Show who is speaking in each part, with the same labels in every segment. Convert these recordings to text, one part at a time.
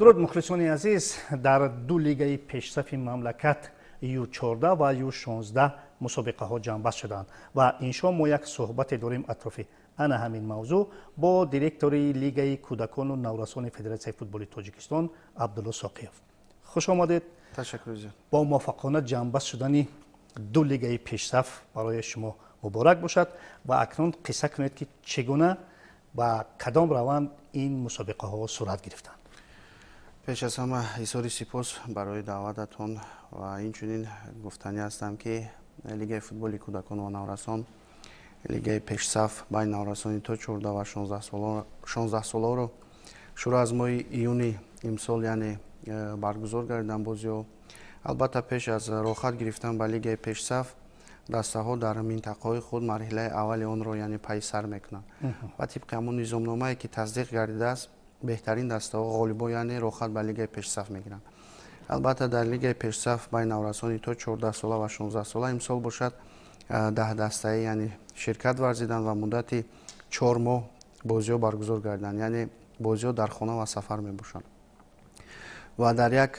Speaker 1: Дуруд, мухлисони азиз. Дар ду лигаи пешсафи мамлакат, Ю14 ва Ю16, мусобиқаҳо ҷамъбаст шуданд ва ин шом мо як суҳбате дорем атрофи ана ҳамин мавзӯъ бо директори Лигаи кӯдакону наврасони Федератсияи футболи Тоҷикистон Абдулло Соқиев. Хуш омадед.
Speaker 2: Ташаккур зиёд.
Speaker 1: Бо муваффақона ҷамъбаст шудани ду лигаи пешсаф барои шумо муборак бошад ва акнун қисса кунед, ки чӣ гуна ба кадом раванд ин мусобиқаҳо сурат гирифтанд.
Speaker 2: Пеш аз ҳама изҳори сипос барои даъвататон ва инчунин гуфтанӣ ҳастам, ки Лигаи футболи кӯдакон ва наврасон, лигаи пешсаф байни наврасони то 14 ва 16 соларо шурӯъ аз моҳи июни имсол, яъне баргузор гардидан бозиҳо. Албатта, пеш аз роҳхат гирифтан ба лигаи пешсаф дастаҳо дар минтақаҳои худ марҳилаи аввали онро, яъне пайи сар мекунанд ва тибқи ҳамон низомномае, ки тасдиқ гардидааст, беҳтарин дастаҳо, ғолибо, яъне роҳхат ба лигаи пешсаф мегиранд. Албатта, дар лигаи пешсаф байни наврасони то 14 сола ва 16 сола имсол бошад 10 дастаи, яъне ширкат варзиданд ва муддати 4 моҳ бозиҳо баргузор гардиданд, яъне бозиҳо дар хона ва сафар мебошанд. Ва дар як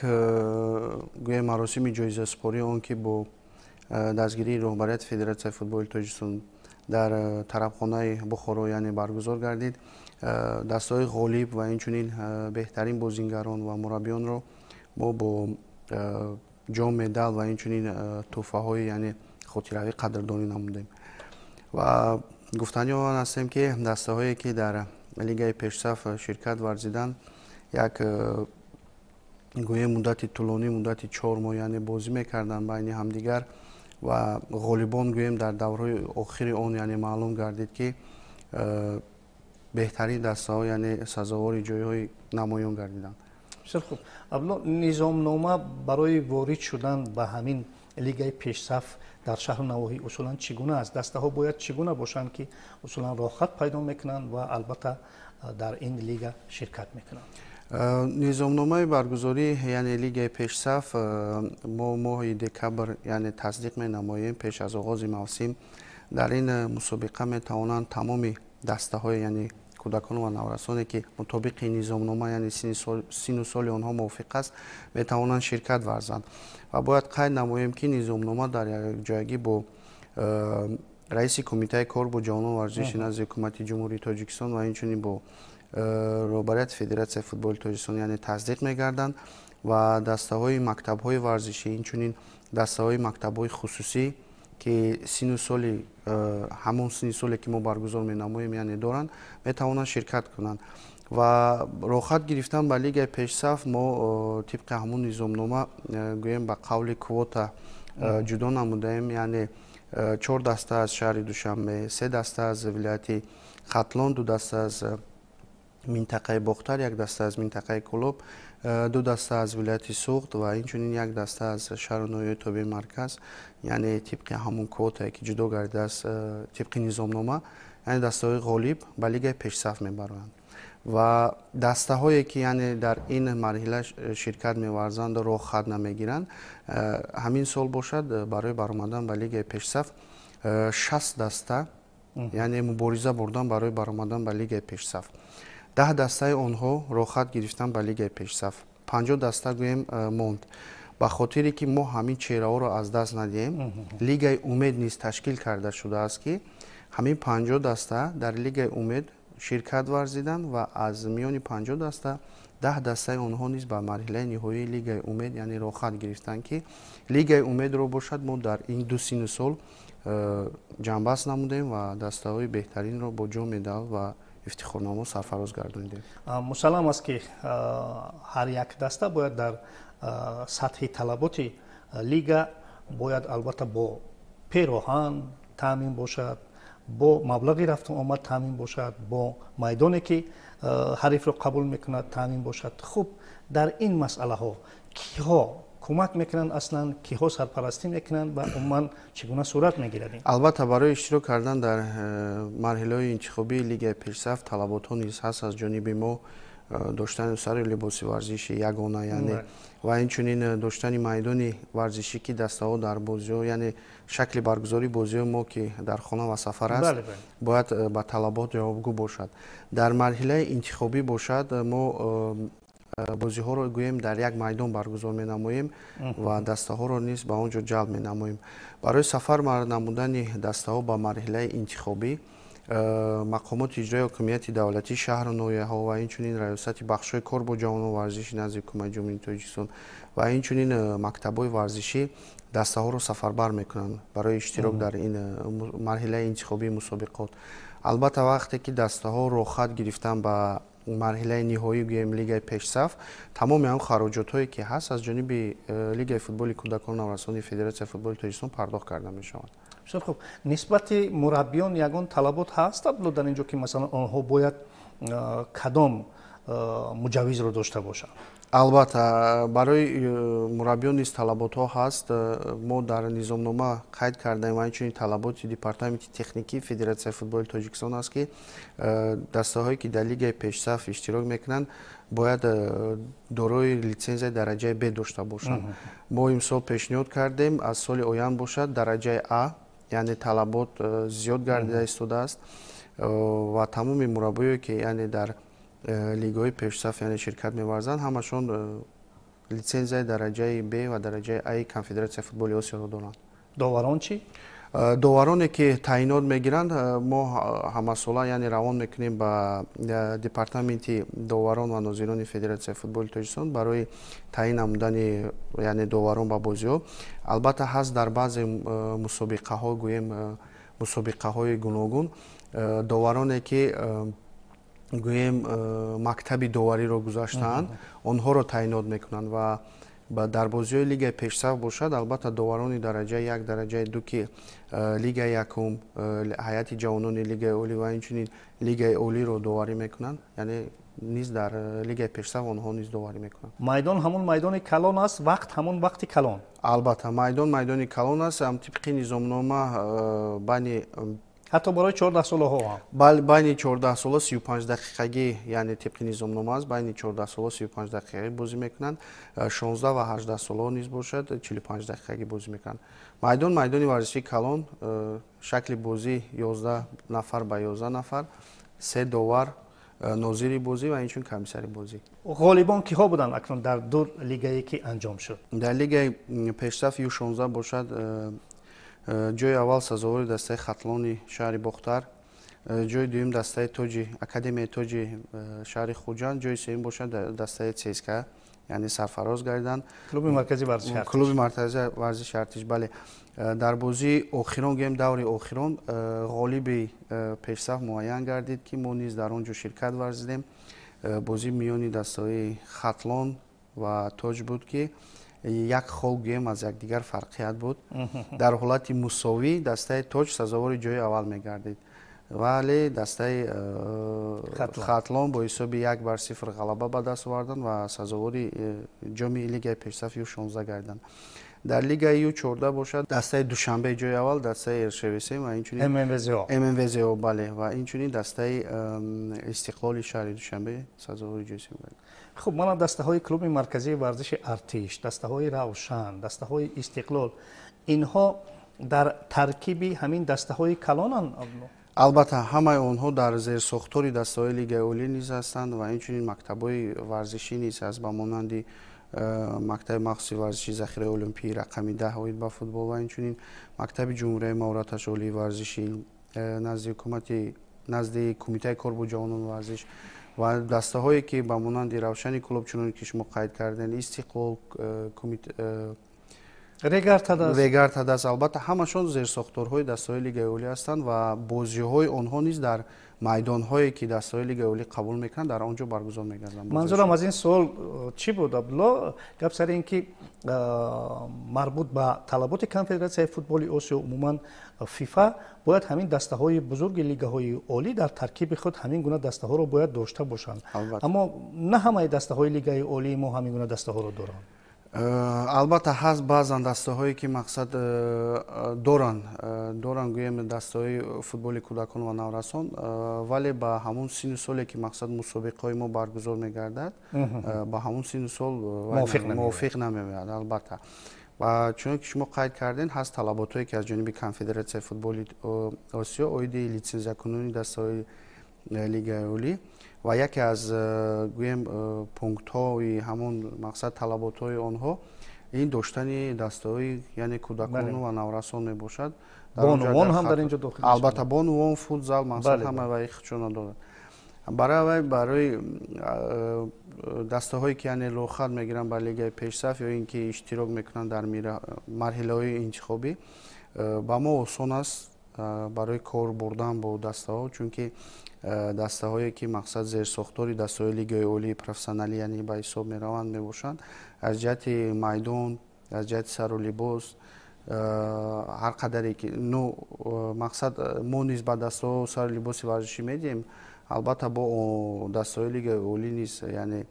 Speaker 2: гӯем маросими ҷоизасупории он, ки бо дастгирии роҳбарияти Федератсияи футболи Тоҷикистон дар тарабхонаи Бухоро, яъне баргузор гардид, дастаҳои ғолиб ва инчунин беҳтарин бозингарон ва мураббиёнро мо бо ҷом, медал ва инчунин тӯҳфаҳои, яъне хотиравӣ қадрдонӣ намудем. Ва гуфтанӣ он ҳастем, ки дастаҳое, ки дар лигаи пешсаф ширкат варзиданд, як гӯем муддати тӯлонӣ, муддати 4 моҳ, яъне бозӣ мекарданд байни ҳамдигар ва ғолибон, гӯем, дар даврҳои охири он, яъне маълум гардид, ки беҳтарин дастаҳо, яъне сазовори ҷойҳои намоён гардиданд.
Speaker 1: Бисёр хуб, Абдулло. Низомнома барои ворид шудан ба ҳамин лигаи пешсаф дар шаҳру навоҳӣ усулан чӣ гуна аст? Дастаҳо бояд чӣ гуна бошанд, ки усулан роҳхат пайдо мекунанд ва албатта дар ин лига ширкат мекунанд?
Speaker 2: Низомномаи баргузорӣ, яъне лигаи пешсаф, мо моҳи декабр, яъне тасдиқ менамоем пеш аз оғози мавсим. Дар ин мусобиқа метавонанд тамоми дастаҳои, яъне кӯдакон ва наврасоне, ки мутобиқи низомнома, яъне синну соли онҳо мувофиқ аст, метавонанд ширкат варзанд. Ва бояд қайд намоем, ки низомнома дар якҷоягӣ бо раиси Кумитаи кор бо ҷавонон, варзиши назди Ҳукумати Ҷумҳурии Тоҷикистон ва инчунин бо роҳбарияти Федератсияи футболи Тоҷикистон, яъне тасдиқ мегарданд. Ва дастаҳои мактабҳои варзишӣ, инчунин дастаҳои мактабҳои хусусӣ, ки синну соли ҳамон синни соле, ки мо баргузор менамоем, яъне доранд, метавонанд ширкат кунанд. Ва роҳхат гирифтан ба лигаи пешсаф мо тибқи ҳамон низомнома, гӯем, ба қавли квота ҷудо намудаем, яъне чор даста аз шаҳри Душанбе, се даста аз вилояти Хатлон, ду даста аз минтақаи Бохтар, як даста аз минтақаи Кӯлоб, ду даста аз вилояти Суғд ва инчунин як даста аз шаҳру ноҳияи тобеи марказ, яъне тибқи ҳамон квотае, ки ҷудо гардидааст тибқи низомнома, яъне дастаҳои ғолиб ба лигаи пешсаф мебароянд. Ва дастаҳое, ки яъне дар ин марҳила ширкат меварзанду роҳхат намегиранд, ҳамин сол бошад барои баромадан ба лигаи пешсаф 60 даста, яъне мубориза бурдан барои баромадан ба лигаи пешсаф. 10 дастаи онҳо роҳхат гирифтан ба лигаи пешсаф, 50 даста, гӯем, монд. Ба хотире ки мо ҳамин чеҳраҳоро аз даст надиҳем, Лигаи умед низ ташкил карда шудааст, ки ҳамин 50 даста дар Лигаи умед ширкат варзиданд ва аз миёни 50 даста 10 дастаи онҳо низ ба марҳилаи ниҳоии Лигаи умед, яъне роҳхат гирифтанд, ки Лигаи умедро бошад мо дар ин ду синну сол ҷамъбаст намудем ва дастаҳои беҳтаринро бо ҷом, медал ва ифтихорномо сарфароз гардонидем.
Speaker 1: Мусаллам аст, ки ҳар як даста бояд дар сатҳи талаботи лига бояд албатта бо пероҳан таъмин бошад, бо маблағи рафту омад таъмин бошад, бо майдоне, ки ҳарифро қабул мекунад, таъмин бошад. Хуб, дар ин масъалаҳо киҳо кӯмак мекунанд, аслан киҳо сарпарастӣ мекунанд ва умуман чӣ гуна сурат мегирад ин?
Speaker 2: Албатта, барои иштирок кардан дар марҳилаҳои интихобии лигаи пешсаф талаботҳо низ ҳаст аз ҷониби мо: доштани сари либоси варзиши ягона, яъне ва инчунин доштани майдони варзишӣ, ки дастаҳо дар бозиҳо, яъне шакли баргузории бозиҳои мо, ки дар хона ва сафар аст, бояд ба талабот ҷавобгӯ бошад. Дар марҳилаи интихобӣ бошад мо Бозиҳоро гӯем дар як майдон баргузор менамоем ва дастаҳоро низ ба он ҷо ҷалб менамоем. Барои сафар намудани дастаҳо ба марҳилаи интихобӣ мақомоти иҷрои ҳокимияти давлатии шаҳру ноҳияҳо ва инчунин раёсати бахшҳои кор бо ҷавонон варзиши назди ҳукумати Ҷумҳурии Тоҷикистон ва инчунин мактабҳои варзишӣ дастаҳоро сафарбар мекунанд барои иштирок дар ин марҳилаи интихобии мусобиқот. Албатта, вақте ки дастаҳо роҳхат гирифтан ба марҳилаи ниҳоӣ, гӯем, лигаи пешсаф, тамоми он хароҷотҳое ки ҳаст, аз ҷониби лигаи футболи кӯдакону наврасони Федератсияи футболи Тоҷикистон пардохт карда мешаванд.
Speaker 1: Бисёр хуб. Нисбати мураббиён ягон талабот ҳаст, Абдулло, дар ин ҷо, ки масалан онҳо бояд кадом муҷаввизро дошта бошанд?
Speaker 2: Албатта, барои мураббиён низ талаботҳо ҳаст. Мо дар низомнома қайд кардаем ва инчунин талаботи департаменти техникии Федератсияи футболи Тоҷикистон аст, ки дастаҳое ки дар лигаи пешсаф иштирок мекунанд, бояд дорои литсензияи дараҷаи Б дошта бошанд. Мо имсол пешниҳод кардем, аз соли оянд бошад дараҷаи А, яъне талабот зиёд гардида истодааст ва тамоми мураббиое ки, яъне, дар лигаҳои пешсаф, яъне, ширкат меварзанд, ҳамашон литсензияи дараҷаи Б ва дараҷаи Аи Конфедератсияи футболи Осиёро доранд.
Speaker 1: Доварон чӣ?
Speaker 2: Довароне ки таъйинот мегиранд, мо ҳамасола, яъне, равон мекунем ба департаменти доварон ва нозирони Федератсияи футболи Тоҷикистон барои таъйин намудани, яъне, доварон ба бозиҳо. Албатта, ҳаст дар баъзе мусобиқаҳо, гӯем, мусобиқаҳои гуногун, довароне ки, гӯем, мактаби довариро гузаштаанд, онҳоро таъйинот мекунанд ва дар бозиҳои лигаи пешсаф бошад, албатта, доварони дараҷаи як, дараҷаи ду, ки лигаи якум, ҳайати ҷавонони лигаи олӣ ва инчунин лигаи олиро доварӣ мекунанд, яъне, низ дар лигаи пешсаф онҳо низ доварӣ мекунанд.
Speaker 1: Майдон ҳамон майдони калон аст, вақт ҳамон вақти калон?
Speaker 2: Албатта, майдон майдони калон аст. Тибқи низомнома, байни
Speaker 1: Ҳатто барои 14-солаҳо ҳам?
Speaker 2: Бале, байни 14 сола 35 дақиқагӣ, яъне, тибқи низомнома аст, байни 14 сола 35 дақиқагӣ бозӣ мекунанд, 16 ва 18 солаҳо низ бошад, 45 дақиқагӣ бозӣ мекунанд. Майдон майдони варзишии калон, шакли бозӣ 11 нафар ба 11 нафар, се довар, нозири бозӣ ва инчунин комиссари бозӣ.
Speaker 1: Ғолибон киҳо буданд акнун дар ду лигае ки анҷом шуд?
Speaker 2: Дар лигаи пешсаф Ю16 бошад, ҷои аввал сазовори дастаи Хатлони шаҳри Бохтар, ҷои дуюм дастаи Тоҷи, академияи Тоҷи шаҳри Хуҷанд, ҷои сеюм бошад дастаи ЦСКА, яъне, сарфароз гардиданд.
Speaker 1: Клуби марказии варзиши.
Speaker 2: Клуби марказии варзиши Артиш, бале. Дар бозии охирон, гӯем, даври охирон, ғолиби пешсаф муайян гардид, ки мо низ дар он ҷо ширкат варзидем. Бозӣ миёни дастаҳои Хатлон ва Тоҷ буд, ки як хол, гӯем, аз якдигар фарқият буд. Дар ҳолати мусовӣ дастаи Тоҷ сазовори ҷои аввал мегардид, вале дастаи Хатлон бо ҳисоби 1 бар 0 ғалаба ба даст оварданд ва сазовори ҷоми лигаи пешсаф Ю16 гардиданд. Дар лигаи Ю14 бошад, дастаи Душанбе ҷои аввал, дастаи РШВС ва инчунин
Speaker 1: ММВЗО.
Speaker 2: ММВЗО, бале, ва инчунин дастаи Истиқлоли шаҳри Душанбе сазовори ҷои сеюм гардид.
Speaker 1: Хуб, мана дастаҳои клуби марказии варзиши Артиш, дастаҳои Равшан, дастаҳои Истиқлол, инҳо дар таркиби ҳамин дастаҳои калонанд?
Speaker 2: Албатта, ҳамаи онҳо дар зерсохтори дастаҳои лигаи олӣ низ ҳастанд ва инчунин мактабҳои варзишӣ низ ҳаст, ба монанди мактаби махсуси варзиши захираи олимпии рақами 10 оид ба футбол ва инчунин мактаби ҷумҳурияи маҳораташ олии варзишӣ назди ҳукумати, назди кумитаи кор бо ҷавонон варзиш ва дастаҳое ки ба монанди Равшани Кӯлоб, чуноне ки шумо қайд кардем, Истиқлол, Регар-ТадАЗ, албатта, ҳамашон зерсохторҳои дастаҳои лигаи олӣ ҳастанд ва бозиҳои онҳо низ дар майдонҳое ки дастаҳои лигаи олӣ қабул мекунанд, дар он ҷо баргузор мегарданд.
Speaker 1: Манзурам аз ин суол чӣ буд, Абдулло? Гап сари ин ки марбут ба талаботи Конфедератсияи футболи Осиё, умуман ФИФА, бояд ҳамин дастаҳои бузурги лигаҳои олӣ дар таркиби худ ҳамин гуна дастаҳоро бояд дошта бошанд, аммо на ҳамаи дастаҳои лигаи олии мо ҳамин гуна дастаҳоро доранд.
Speaker 2: Албатта, ҳаст баъзан дастаҳое ки мақсад доранд, гӯем, дастаҳои футболи кӯдакон ва наврасон, вале ба ҳамон синну соле ки мақсад мусобиқаҳои мо баргузор мегардад, ба ҳамон синну сол мувофиқ намеояд, албатта. Ва чунон ки шумо қайд кардем, ҳаст талаботҳое ки аз ҷониби Конфедератсияи футболи Осиё оиди литсензиякунонии дастаҳои Лигаи Олӣ ва яке аз гӯем пунктҳои ҳамон мақсад талаботҳои онҳо ин доштани дастаҳои яъне кӯдакон ва наврасон мебошад.
Speaker 1: Бонувон ҳам дар инҷо дохил мешаванд.
Speaker 2: Албатта, бонувон, футзал, мақсад ҳама вай худшона дорад. Барои барои дастаҳое ки яъне роҳхат мегиранд ба лигаи пешсаф ё ин ки иштирок мекунанд дар марҳилаҳои интихобӣ, ба мо осон аст барои кор бурдан бо дастаҳо, чунки дастаҳое ки мақсад зерсохтори дастаҳои Лигаи Олии профессионалӣ яъне ба ҳисоб мераванд мебошанд, аз ҷиҳати майдон, аз ҷиҳати сару либос, ҳар қадаре ки ну мақсад мо низ ба дастаҳо сару либоси варзишӣ медиҳем, албатта бо дастаҳои Лигаи Олӣ низ яъне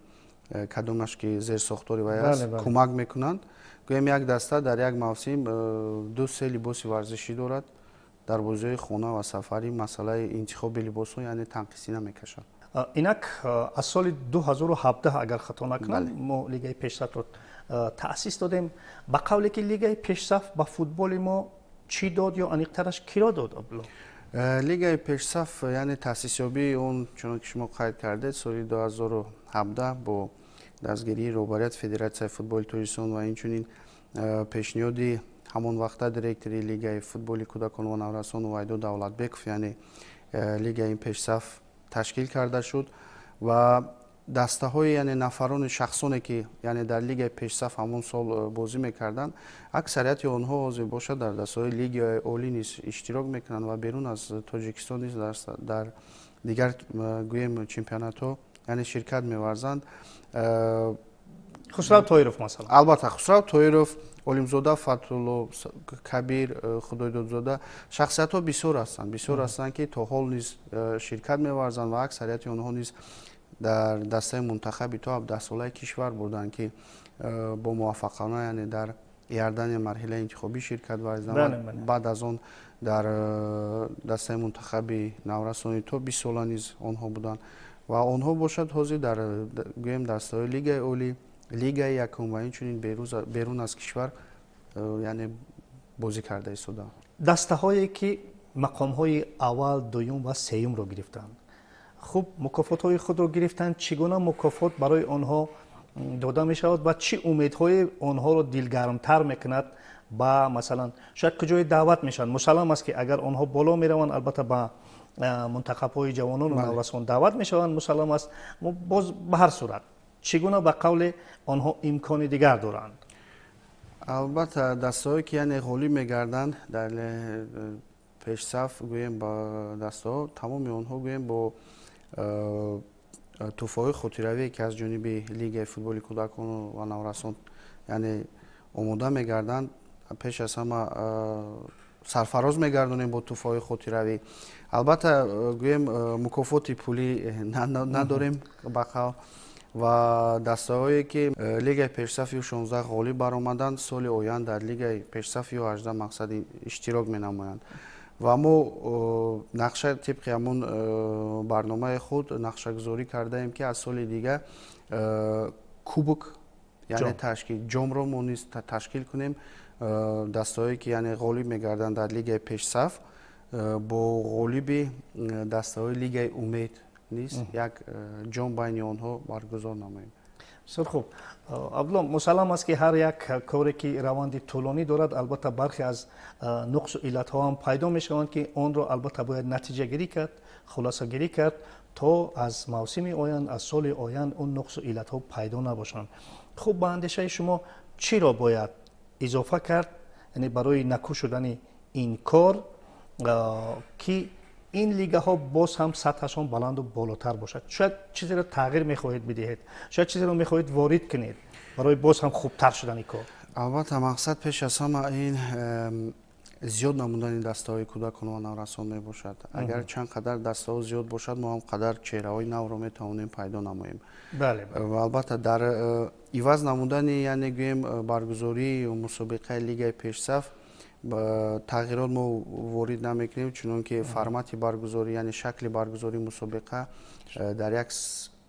Speaker 2: кадомаш ки зерсохтори вай аст кӯмак мекунанд. Гӯем, як даста дар як мавсим 2-се либоси варзишӣ дорад, дар бозиҳои хона ва сафарӣ масъалаи интихоби либосҳо яъне танқисӣ намекашад.
Speaker 1: Инак, аз соли 2017, агар хато накунам, мо Лигаи пешсафро таъсис додем. Ба қавле ки Лигаи пешсаф ба футболи мо чӣ дод ё аниқтараш киро дод, Абдулло?
Speaker 2: Лигаи пешсаф, яъне таъсисёбии он, чунон ки шумо қайд кардед, соли 2017 бо дастгирии роҳбарияти Федератсияи футболи Тоҷикистон ва инчунин пешниҳоди ҳамон вақта директори Лигаи футболи кӯдакон ва наврасон Увайдо Давлатбеков, яъне лигаи пешсаф ташкил карда шуд ва дастаҳои яъне нафарони шахсоне ки яъне дар лигаи пешсаф ҳамон сол бозӣ мекарданд, аксарияти онҳо ҳозир бошад дар дастаҳои Лигаи Олӣ низ иштирок мекунанд ва берун аз Тоҷикистон низ дар дигар гӯем чемпионатҳо яъне ширкат меварзанд.
Speaker 1: Хусрав Тоиров масалан.
Speaker 2: Албатта, Хусрав Тоиров, Олимзода Фатулло, Кабир Худойдодзода, шахсиятҳо бисёр ҳастанд, бисёр ҳастанд ки то ҳол низ ширкат меварзанд ва аксарияти онҳо низ дар дастаи мунтахаби то 17-солаи кишвар буданд, ки бо муваффақона яъне дар Иордания марҳилаи интихобӣ ширкат варзиданд, баъд аз он дар дастаи мунтахаби наврасони то 20 сола низ онҳо буданд ва онҳо бошад ҳозир дар гӯем дастаҳои Лигаи Олӣ, Лигаи якум ва инчунин берун аз кишвар яъне бозӣ карда истодаанд.
Speaker 1: Дастаҳое ки мақомҳои аввал, дуюм ва сеюмро гирифтанд, хуб, мукофотҳои худро гирифтанд. Чӣ гуна мукофот барои онҳо дода мешавад ва чӣ умедҳое онҳоро дилгармтар мекунад? Ба масалан, шояд куҷое даъват мешаванд? Мусаллам аст, ки агар онҳо боло мераванд, албатта ба мунтахабҳои ҷавонону наврасон даъват мешаванд, мусаллам аст. Боз ба ҳар сурат, чӣ гуна ба қавле онҳо имкони дигар доранд?
Speaker 2: Албатта, дастаҳое ки яъне ғолиб мегарданд дар пешсаф, гӯем ба дастаҳо, тамоми онҳо гӯем бо тӯҳфаҳои хотиравие ки аз ҷониби Лигаи футболи кӯдакону ва наврасон яъне омода мегарданд, пеш аз ҳама сарфароз мегардонем бо тӯҳфаҳои хотиравӣ. Албатта, гӯем, мукофоти пулӣ надорем ба қавл ва дастаҳое ки лигаи пешсафи 16 ғолиб баромаданд, соли оянд дар лигаи пешсафи 18 мақсад иштирок менамоянд ва мо нақша тибқи ҳамон барномаи худ нақшагузорӣ кардаем, ки аз соли дигар кубок, яъне ташкил ҷомро мо низ ташкил кунем. Дастаҳое ки яъне ғолиб мегарданд дар лигаи пешсаф, бо ғолиби дастаҳои Лигаи Умед низ як ҷом байни онҳо баргузор намоем.
Speaker 1: Бисёр хуб, Абдулло. Мусаллам аст, ки ҳар як коре ки раванди тӯлонӣ дорад, албатта бархе аз нуқсу иллатҳо ҳам пайдо мешаванд, ки онро албатта бояд натиҷагирӣ кард, хулосагирӣ кард, то аз мавсими оянд, аз соли оянд он нуқсу иллатҳо пайдо набошанд. Хуб, ба андешаи шумо чиро бояд изофа кард, яъне барои накӯ шудани ин кор, ки ин лигаҳо боз ҳам сатҳашон баланду болотар бошад? Шояд чизеро тағйир мехоҳед бидиҳед, шояд чизеро мехоҳед ворид кунед барои боз ҳам хубтар шудани кор.
Speaker 2: Албатта, мақсад пеш аз ҳама ин зиёд намудани дастаҳои кӯдакон ва наврасон мебошад. Агар чанд қадар дастаҳо зиёд бошад, мо ҳам қадар чеҳраҳои навро метавонем пайдо намоем. Ва албатта дар иваз намудани, яъне гӯем, баргузории мусобиқаи лигаи пешсаф тағйирот мо ворид намекунем, чунон ки формати баргузорӣ, яъне шакли баргузории мусобиқа дар як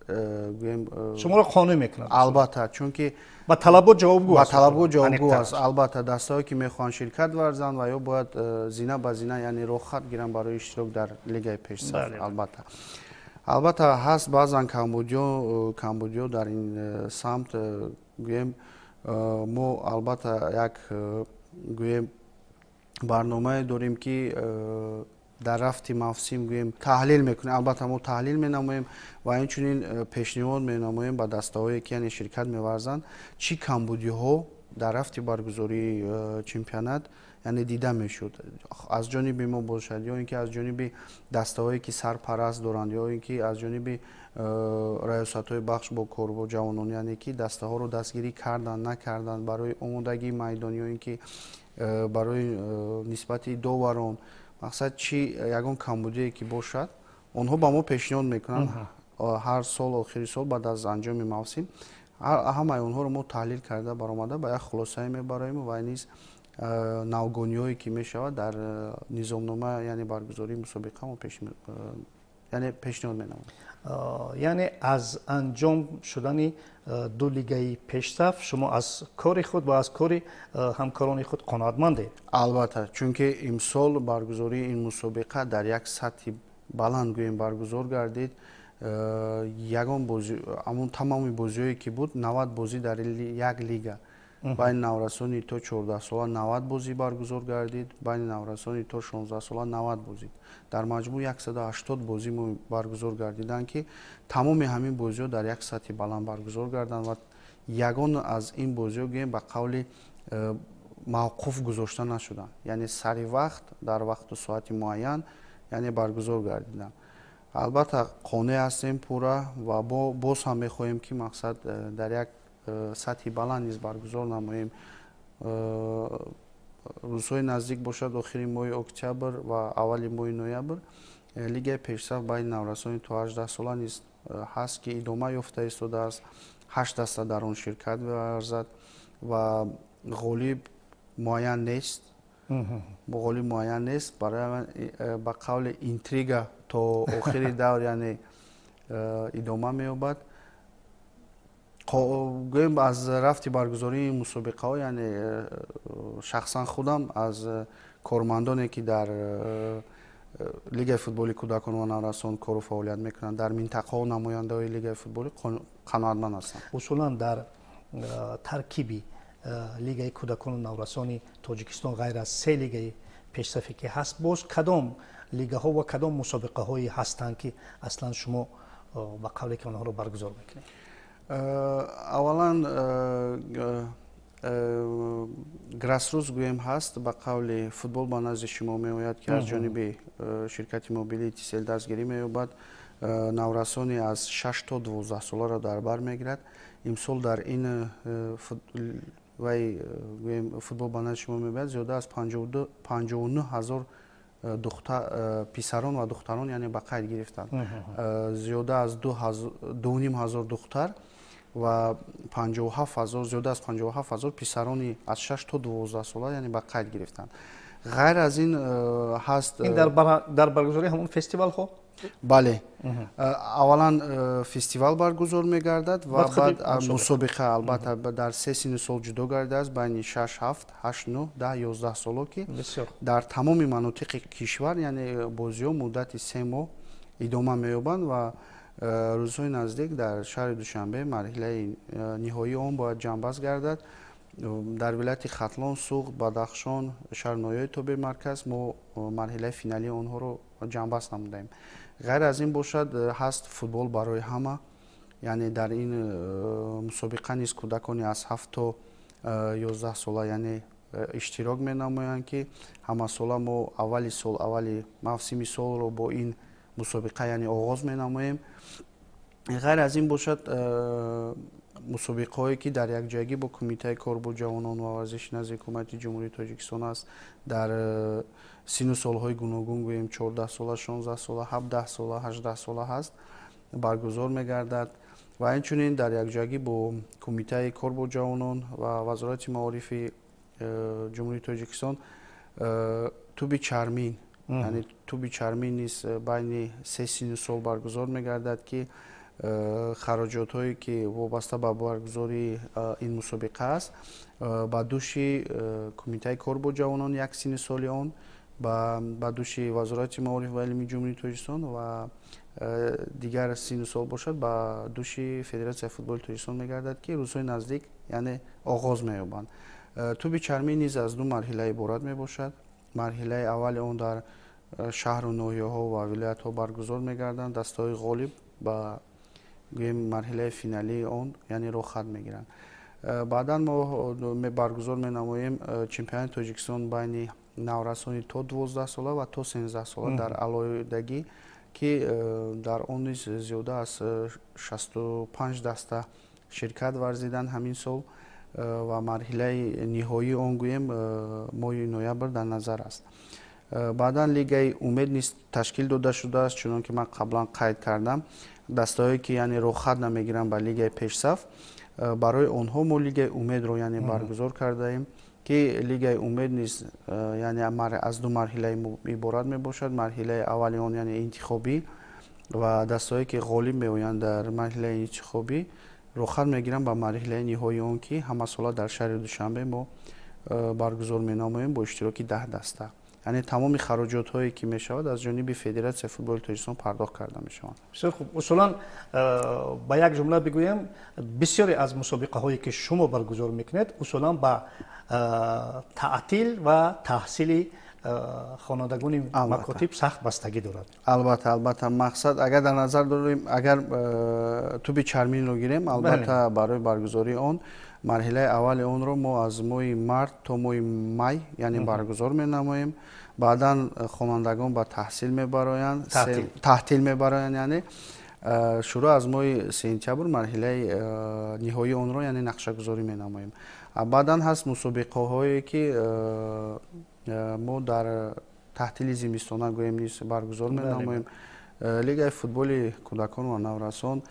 Speaker 2: гӯем
Speaker 1: шуморо қонеъ мекунад?
Speaker 2: Албатта, чунки
Speaker 1: ба талабот ҷавобгӯ.
Speaker 2: Ба талабот ҷавобгӯ аст. Албатта, дастаҳое ки мехоҳанд ширкат варзанд ва ё бояд зина ба зина, яъне роҳхат гиранд барои иштирок дар лигаи пешсаф, албатта. Албатта, ҳаст баъзан камбудиё дар ин самт. Гӯем, мо албатта як, гӯем, барномае дорем, ки дар рафти мавсим, гӯем, таҳлил мекунем. Албатта, мо таҳлил менамоем ва инчунин пешниҳод менамоем ба дастаҳое, ки, яъне, ширкат меварзанд, чӣ камбудиҳо дар рафти баргузории чемпионат, яъне, дида мешуд, аз ҷониби мо бошад ё ин ки аз ҷониби дастаҳое, ки сарпараст доранд, ё ин ки аз ҷониби раёсатҳои бахш бо кор бо ҷавонон, яъне ки дастаҳоро дастгирӣ карданд, накарданд, барои омодагии майдон ё ин ки барои нисбати доварон. Мақсад, чӣ ягон камбудие ки бошад, онҳо ба мо пешниҳод мекунанд. Ҳар сол охири сол, баъд аз анҷоми мавсим, ҳамаи онҳоро мо таҳлил карда баромада, ба як хулосае мебароем ва низ навгониҳое ки мешавад дар низомнома, яъне баргузории мусобиқа, мо, яъне, пешниҳод менамоем.
Speaker 1: Яъне аз анҷом шудани ду лигаи пешсаф шумо аз кори худ ва аз кори ҳамкорони худ қаноатмандед?
Speaker 2: Албатта, чунки имсол баргузории ин мусобиқа дар як сатҳи баланд, гӯем, баргузор гардид. Ягон бозӣ, ҳамон тамоми бозиҳое ки буд, 90 бозӣ дар як лига, байни наврасони то 14 сола 90 бозӣ баргузор гардид, байни наврасони то 16 сола 90 бозӣ, дар маҷмӯъ 180 бозӣ мо баргузор гардиданд, ки тамоми ҳамин бозиҳо дар як сатҳи баланд баргузор гарданд ва ягон аз ин бозиҳо, гӯем, ба қавли мавқуф гузошта нашуданд, яъне сари вақт, дар вақту соати муайян, яъне, баргузор гардиданд. Албатта, қонеъ ҳастем пурра ва боз ҳам мехоҳем, ки, мақсад, дар як сатҳи баланд низ баргузор намоем. Рӯзҳои наздик бошад, охири моҳи октябр ва аввали моҳи ноябр, лигаи пешсаф байни наврасони то 18 сола низ ҳаст, ки идома ёфта истодааст. Ҳашт даста дар он ширкат меварзад ва ғолиб муайян нест, ғолиб муайян нест. Барои, ба қавли, интрига то охири давр, яъне, идома меёбад. Гӯем, аз рафти баргузории мусобиқаҳо, яъне, шахсан худам аз кормандоне, ки дар лигаи футболи кӯдакон ва наврасон кору фаъолият мекунанд, дар минтақаҳо намояндаҳои лигаи футболӣ, қаноатманд ҳастам.
Speaker 1: Усулан дар таркиби лигаи кӯдакону наврасони Тоҷикистон, ғайр аз се лигаи пешсафе ки ҳаст, боз кадом лигаҳо ва кадом мусобиқаҳое ҳастанд, ки аслан шумо, ба қавле ки, онҳоро баргузор мекунед?
Speaker 2: Аввалан, grassroots, гӯем, ҳаст, ба қавли футбол ба назди шумо меояд, ки аз ҷониби ширкати мобилии Тисел дастгирӣ меёбад. Наврасони аз 6 то 12 соларо дар бар мегирад. Имсол дар ин вай, гӯем, футбол ба назди шумо меояд, зиёда аз 59 000 писарон ва духтарон, яъне, ба қайд гирифтанд. Зиёда аз 2,5 ҳазор духтар ва 57 000, зиёда аз 57 000 писарони аз 6 то 12 сола, яъне, ба қайд гирифтанд. Ғайр аз ин ҳаст
Speaker 1: Ин дар баргузории ҳамон фестивалҳо?
Speaker 2: Бале, аввалан фестивал баргузор мегардад ва баъд мусобиқа. Албатта, дар се синну сол ҷудо гардидааст: байни 6, 7, 8, 9, 10, 11 соло, ки дар тамоми манотиқи кишвар, яъне, бозиҳо муддати 3 моҳ идома меёбанд ва рӯзҳои наздик дар шаҳри Душанбе марҳилаи ниҳоии он бояд ҷамъбаст гардад. Дар вилояти Хатлон, Суғд, Бадахшон, шаҳру ноҳияҳои тобеи марказ мо марҳилаи финалии онҳоро ҷамъбаст намудаем. Ғайр аз ин бошад, ҳаст футбол барои ҳама, яъне дар ин мусобиқа низ кӯдакони аз 7 то 11 сола, яъне, иштирок менамоянд, ки ҳамасола мо аввали сол, аввали мавсими солро бо ин мусобиқа, яъне, оғоз менамоем. Ғайр аз ин бошад, мусобиқаҳое, ки дар якҷоягӣ бо Кумитаи кор бо ҷавонон ва варзиши назди Ҳукумати Ҷумҳурии Тоҷикистон аст, дар синну солҳои гуногун, гӯем, 14 сола, 16 сола, 17 сола, 18 сола ҳаст, баргузор мегардад. Ва инчунин дар якҷоягӣ бо Кумитаи кор бо ҷавонон ва Вазорати маорифи Ҷумҳурии Тоҷикистон туби чармин, яъне туби чармин низ байни се синну сол баргузор мегардад, ки хароҷотҳое, ки вобаста ба баргузории ин мусобиқа аст, ба дӯши Кумитаи кор бо ҷавонон як синни соли он ба дӯши Вазорати маориф ва илми Ҷумҳурии Тоҷикистон ва дигар синну сол бошад, ба дӯши Федератсияи футболи Тоҷикистон мегардад, ки рӯзҳои наздик яъне оғоз меёбанд. Тӯби чармӣ низ аз ду марҳила иборат мебошад. Марҳилаи аввали он дар шаҳру ноҳияҳо ва вилоятҳо баргузор мегарданд. Дастаҳои ғолиб ба гӯем марҳилаи финалии он яъне роҳхат мегиранд. Баъдан мо баргузор менамоем чемпионати Тоҷикистон байни наврасони то 12 сола ва то 13 сола дар алоҳидагӣ, ки дар он низ зиёда аз 65 даста ширкат варзиданд ҳамин сол ва марҳилаи ниҳоии он гӯем моҳи ноябр дар назар аст. Баъдан Лигаи Умед низ ташкил дода шудааст, чунон ки ман қаблан қайд кардам. Дастаҳое ки яъне роҳхат намегиранд ба Лигаи пешсаф, барои онҳо мо Лигаи Умедро яъне баргузор кардаем, ки Лигаи Умед низ яъне аз ду марҳила иборат мебошад. Марҳилаи аввали он яъне интихобӣ ва дастаҳое ки ғолиб меоянд дар марҳилаи интихобӣ роҳхат мегиранд ба марҳилаи ниҳоии он, ки ҳамасола дар шаҳри Душанбе мо баргузор менамоем бо иштироки 10 даста. Яъне тамоми хароҷотҳое ки мешавад аз ҷониби Федератсияи футболи Тоҷикистон пардохт карда мешаванд.
Speaker 1: Бисёр хуб. Усулан ба як ҷумла бигӯем, бисёре аз мусобиқаҳое ки шумо баргузор мекунед, усулан ба таътил ва таҳсили хонандагони макотиб сахт бастагӣ дорад.
Speaker 2: Албатта, албатта, мақсад агар дар назар дорем, агар тӯби чарминро гирем, албатта барои баргузории он марҳилаи аввали онро мо аз моҳи март то моҳи май яъне баргузор менамоем. Баъдан хонандагон ба таҳсил мебароянд, таҳтил мебароянд, яъне шурӯъ аз моҳи сентябр марҳилаи ниҳоии онро яъне нақшагузорӣ менамоем. Баъдан ҳаст мусобиқаҳое ки мо дар таҳтили зимистона гӯем низ баргузор менамоем. Лигаи футболи кӯдакон ва наврасон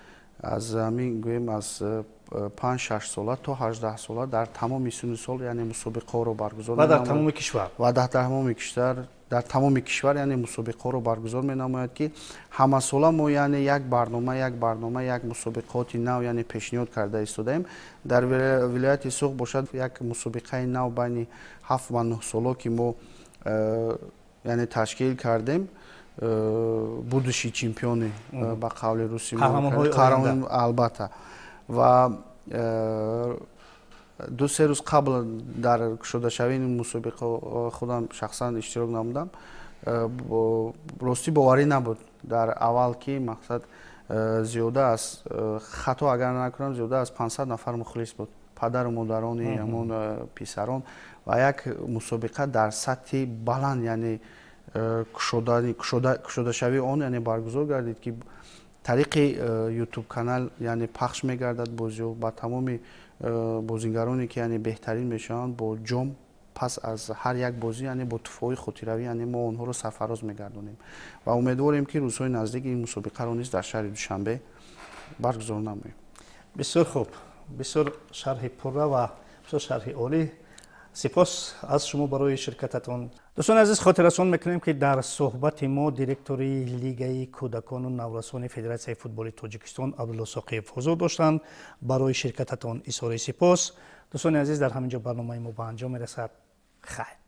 Speaker 2: аз ҳамин гӯем аз 5-6 сола то 18 сола дар тамоми синну сол яъне мусобиқаҳоро баргузор
Speaker 1: ва дар тамоми кишвар
Speaker 2: ва дар тамоми кишвар, дар тамоми кишвар яъне мусобиқаҳоро баргузор менамояд, ки ҳамасола мо яъне як барнома, як мусобиқаоти нав яъне пешниҳод карда истодаем. Дар вилояти Суғд бошад як мусобиқаи нав байни 7 ва 9 соло ки мо яъне ташкил кардем, будущий чемпиони ба қавли русӣ,
Speaker 1: қаҳрамонҳои
Speaker 2: албатта. Ва 2-3 рӯз қабл дар кушодашавии мусобиқа худам шахсан иштирок намудам. Ростӣ боварӣ набуд дар аввал, ки мақсад зиёда аз, хато агар накунам, зиёда аз 500 нафар мухлис буд, падару модарони ҳамон писарон, ва як мусобиқа дар сатҳи баланд яъне кушодашавии он яъне баргузор гардид, ки тариқи ютуб канал яъне пахш мегардад бозиҳо ба тамоми бозигароне ки яъне беҳтарин мешаванд бо ҷом пас аз ҳар як бозӣ яъне бо туҳфаҳои хотиравӣ яъне мо онҳоро сарфароз мегардонем ва умедворем, ки рӯзҳои наздик ин мусобиқаро низ дар шаҳри Душанбе баргузор намоем.
Speaker 1: Бисёр хуб, бисёр шарҳи пурра ва бисёр шарҳи олӣ. Сипос аз шумо барои ширкататон. Дӯстони азиз, хотиррасон мекунем, ки дар суҳбати мо директори Лигаи кӯдакону наврасони Федератсияи футболи Тоҷикистон Абдулло Соқиев ҳузур доштанд. Барои ширкататон изҳори сипос. Дӯстони азиз, дар ҳамин ҷо барномаи мо ба анҷом мерасад. Хайр.